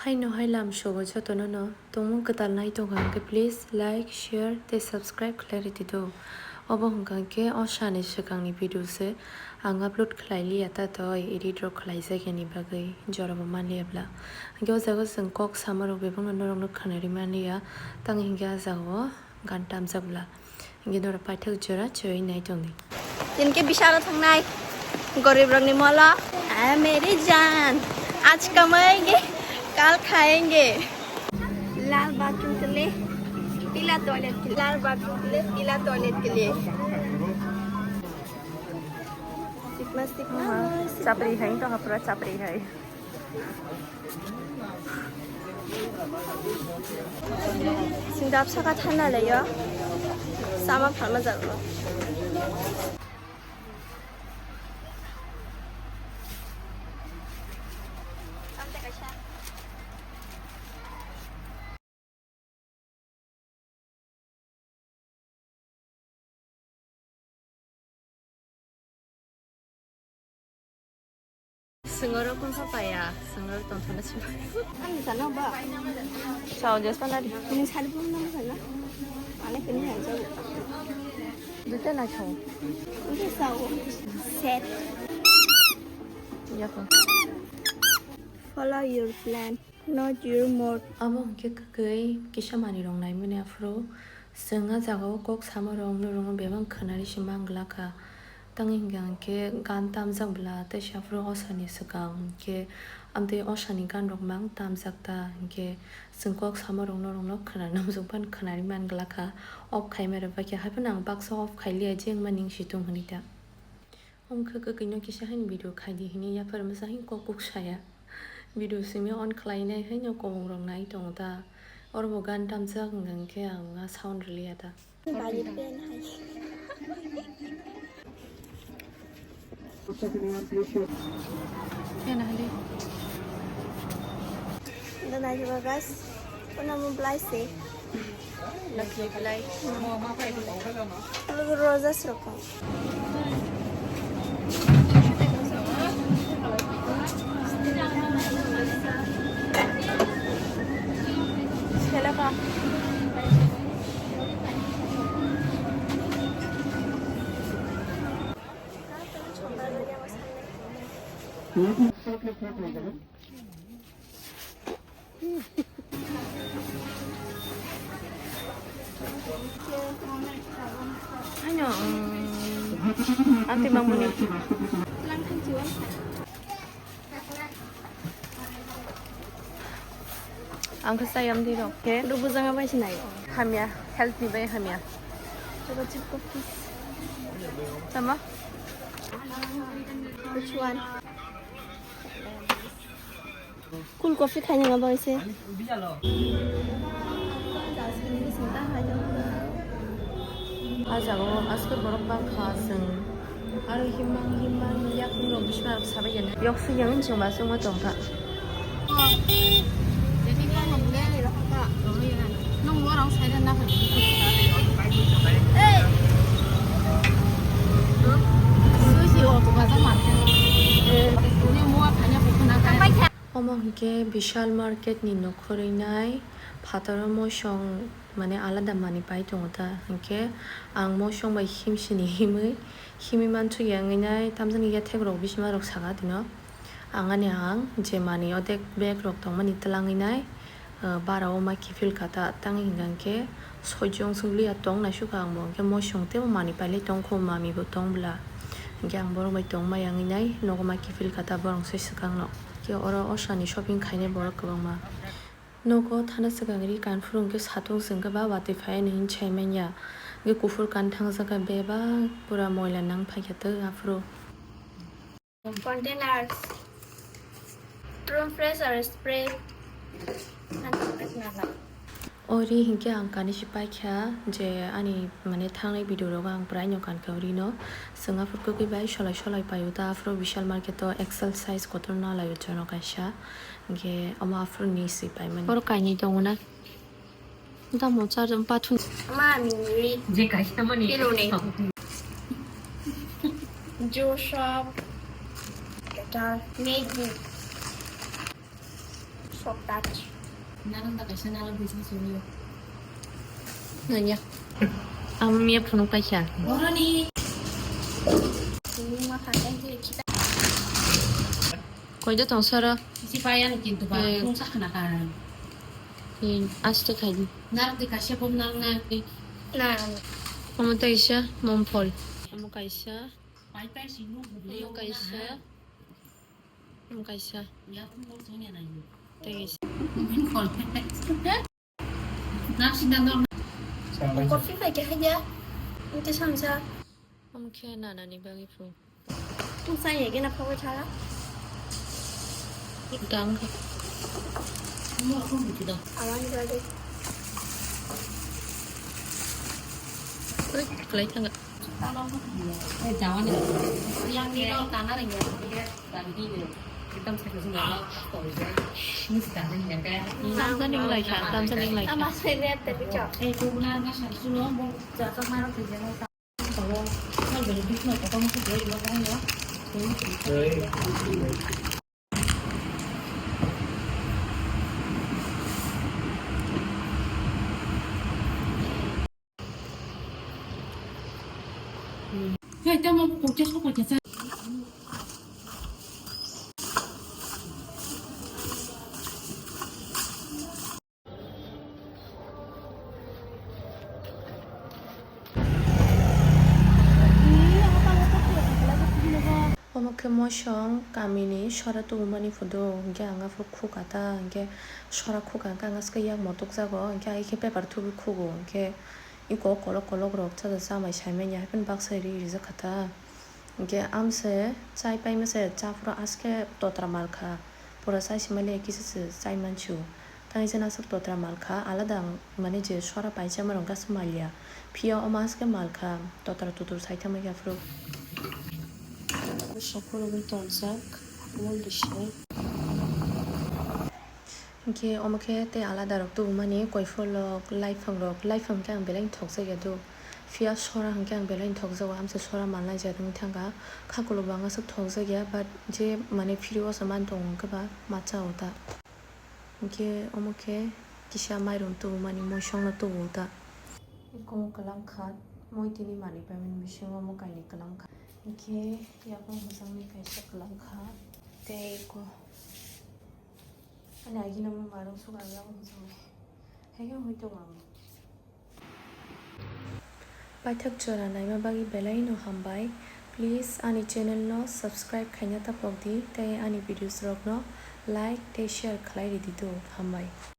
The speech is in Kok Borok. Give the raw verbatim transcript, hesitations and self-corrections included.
Haino hai lam sogo jotono no tongmung kwtal nai tongkha hwnkhe please like, share tei subscribe khlai rwdi do. Obo hwnkha hwnkhe o sani swkangni video se ang upload khlai liya ta toi edit rok khlaijak yani bagwi jorabo manliya bla. Hwnkhe o jaga chwng kok samarok bebakno norokno khwnarwi manliya tang hwnkhe a jagao gan tamjak bla. Hingke dora paithak jora choi nai tongdi. Tinke bisalo thangnai gorib rokni molo. Ah, meri jaan. Aaj kamai ge, kal khayenge. Lal bathroom ke liye, pila toilet ke liye. Lal bathroom ke liye, pila toilet ke liye. Sikma, sikma, sikma. Chapri hai, to pura chapri hai. Singdap saka thana leyo. Sama phalma jalo. Sengorok kung sa paya, sengorok tong thana sima. Ani sana ba? Sao jas panari. Ini sari pun nama sana? Ani kini aja. Dute na sao. Ini sao. Set. Ya ko. Follow your plan. Not your mode. Abo hwnkhe kwkwi kisa manwi rok naimani aphuru chwng ah jagao kok samarok norokno bebak khwnari se man glak kha. Tangwi hwnkhe ang khe gan tamjak bla tei se aphuru osani swkang hwnkhe amtwi osani gan rok mang tamjak ta hwnkhe chwng kok samarok norokno khwnari namjak phano khwnari man glak kha. Off khaimani rok bai khe hai phano ang baksa off khai liya je wngmani wngsi tong hwnwi ta. Wngkha kwkwi no kisa haino video khaidi hwnwi yapharma sa hwn kok kuk saya. Video simi on khlainai haino kwbang rok nai tongo ta. Oro bo gan tamjak hwnkha hwnkhe ang a sound rwliya ta. Pen hali. Ito na, di ba, guys? Una mo blai se. Laki blai. Look, roses roko. Selaka. Ano, um, ate mamuni. Ang khe chayam di rok khe. Rubujanga bai sinai. Hamya, health ni bai hamya. Choba chip cookies. Tama? Which one? Cool coffee khaina nga bai se. A jaga o aske borok bangkha chwng. Aro himmang himmang yakung rok bisma rok sabai ya. Yok se yang chwng ba chwng ma tongkha. Nung borok sai na. Sushi o tu gaza ma. Ni mua khanya khuna kha. Omo hwnkhe Vishal Market ni nokhorwi nai phataro mosong mane alada manwi pai tongo ta, hwnkhe ang mosong bai himsini himwi, himwi mansukya wngwi nai tamjani yathek rok bisima rok saka tino. Ang ani ang je manwi odek bag rok tongmani twlangwi nai, ah, bara o ma kiphil kha ta, tangwi hwnkha hwnkhe soichwng swngli ya tong naisukha ang bo, hwnkhe mosong teibo manwi pailai tongkho, mami bo tong bwla, hwnkhe ang borok bai tongmaya wngwi nai nogo ma kiphil kha ta borok se swkang no. Khe oro osani shopping khainai borok kwbangma. Nogo thana swkang ri kanphuru hwnkhe satung se hwnkhe ba watwi phai ani hinwi sai manya. Hwnkhe kuphur kan thangjak kha bebak pura moila nang phaikha twk aphuru. Containers. Room freshener spray. Ori hinkhe ang kani si paikha je ani mane thangnai video rogo ang prai no kankha ori no. Chwng aphuru kwkwi bai solai solai paio ta aphuru Vishal Market o X L size kotor no laio jono kaisa. Hinkhe omo aphuru ni si paimani. Oro kainwi tongo na. Tamo charjak pathun. Mami. Je kaisa mani. Piluni. Joe shop. Guitar. Magic. Sok touch. Narang da kaisa narang business uni. Nanya. Ang miya phunuk kaisa. Boroni. Ini mah kandang kiri kita. Koido tong soro. Isi payan kintu ba, Eh. Kung sak na kan. Hin, aste khai di. Narang di kaisa bom nang na. Na. Omo kaisa, mom phol. Omo kaisa. Pai pai si nu. Omo kaisa. Omo kaisa. Ya, omo kaisa. Tei kaisa. Mom phol. Coffee pai khe haja. Ute samsa. Omo khe nanani bagwi phu. Tung sai ye gena phawi thala. Dang kha. Awani bagwi. Oi, klai thanga. Yang ni lo kana ring ya. Tamsa ning lai kha, tamsa ning lai kha. Hei, tamo pokcha sokoi kesa. Omo khe mosong kamini sora tubumani photo, hwnkhe ang aphuru khukha ta, hwnkhe sora khukha, hwnkhe ang aske yakmo tukjago, hwnkhe ai khe paper thubi khugo, hwnkhe iko kolok kolok rok chajakmani saimanya, haiphano baksa ri rijak kha ta. Hwnkhe amse chai paimase, cha phuru aske totra malkha, pura chai simali kisa se chai mansu. Tei jena aswk totra malkha, alada ang mane je sora paijama rok aswk malya. Phiya omo aswk malkha, totra tutur sai thangma khe aphuru. Sokorogwi tongjak, mol risi. Hinkhe omo khe tei alada rok tubumani koifolrok, laiphang rok, laiphang khe ang belai thokjak ya do. Phiya sora hinkhe ang belai thokjago, amse sora malnai jat wngwi thangkha. Khakulo bo ang aswk thokjak ya, but je mane phiri o se man tongo hinkhe ba ma cha o ta. Hinkhe omo khe kisa mairum tubumani moisongno tubu ta. Eko kwlangkha, moi tini manwi paimani bisingo omo kainwi kwlangkha. Hinkhe yakung hwsangni kaisa kwlangkha. Tei eko ani agini omo marung sugar yakung hwsangni. Haikhe hoi tongo ang. Paithak jora naima bagwi belai no hambai. Please ani channel no subscribe khaina taphok di tei ani videos rok no like tei share khlai ridi do. Hambai.